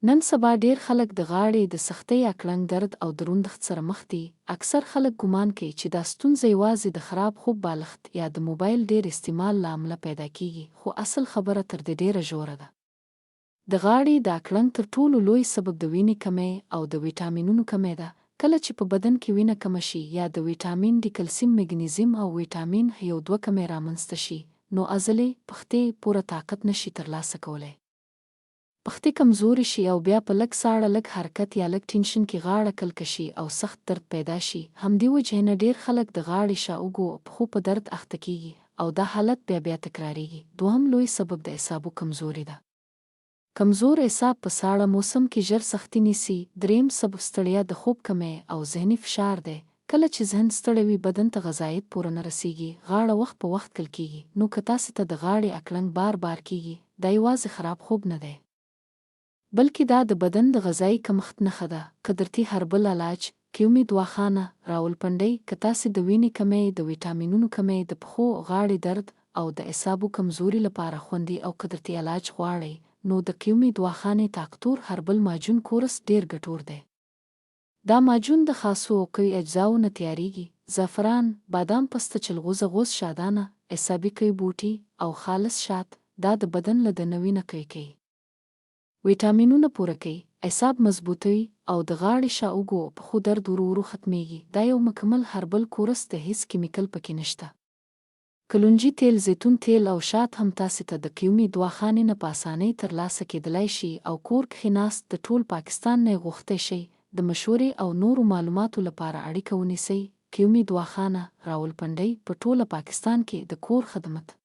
نن سبا ډېر خلک د غاړې د سختۍ، اکړنګ درد او دروندښت سره مخ دي. اکثر خلک ګومان کوي چې دا ستونزه یوازې د خراب خوب، بالښت یا د موبایل ډېر استعمال له امله پیدا کېږي، خو اصل خبره تر دې ډېره ژوره ده. د غاړې د اکړنګ تر ټولو لوی سبب د وینې کمی او د ویټامینونو کمی ده. کله چې په بدن کې وینه کمه شي یا د ویټامین ډي، کلسیم، میګنیزیم او ویټامین یو دوه کمی رامنځته شي، نو عضلې، پښتې، پوره طاقت نه شي ترلاسه کولی. پښتې کمزورې شي او بیا په لږ ساړه، لږ حرکت یا لږ ټینشن کې غاړه کلکه شي او سخت درد پیدا شي. همدې وجهې نه ډېر خلک د غاړې شا، اوږو او پښو په درد اخته کېږي او دا حالت بیا بیا تکرارېږي. دوهم لوی سبب د اعصابو کمزوري ده. کمزور اعصاب په ساړه موسم کې ژر سختي نیسي. درېیم سبب ستړیا، د خوب کمی او ذهني فشار دی. کله چې ذهن ستړی وي، بدن ته غذایت پوره نه رسېږي، غاړه وخت په وخت کلکېږي. نو که تاسې ته د غاړې اکړنګ بار بار کېږي، دا یوازې خراب خوب نه دی. بلکې دا د بدن د غذايي کمښت نښه ده. قدرتي هربل علاج، قیومي دواخانه، راولپنډۍ که تاسې د وینې کمی، د ویټامینونو کمی، د پښو او غاړې درد او د اعصابو کمزوري لپاره خوندي او قدرتي علاج غواړئ، نو د قیومي دواخانې طاقتور هربل معجون کورس ډېر ګټور دی. دا معجون د خاصو او قوي اجزاوو نه تیارېږي، زعفران، بادام پسته چلغوزه غوز شادانه، اعصابي قوي بوټي او خالص شات. دا د بدن له دننه وینه قوي کوي، ویټامینونه پوره کوي، اعصاب مضبوطوي او د غاړې شا اوږو او پښو درد ورو ورو ختمېږي. دا یو مکمل هربل کورس دی، هیڅ کیمیکل پکې نشته. کلونجي تېل، زیتون تېل او شات هم تاسې ته د قیومي دواخانې نه په اسانۍ تر لاسه کېدلای شي او کور کښې ناست د ټول پاکستان نه یې غوښتی شئ. د مشورې او نورو معلوماتو لپاره اړیکه ونیسئ، قیومي دواخانه، راولپنډۍ، په ټوله پاکستان کې د کور خدمت.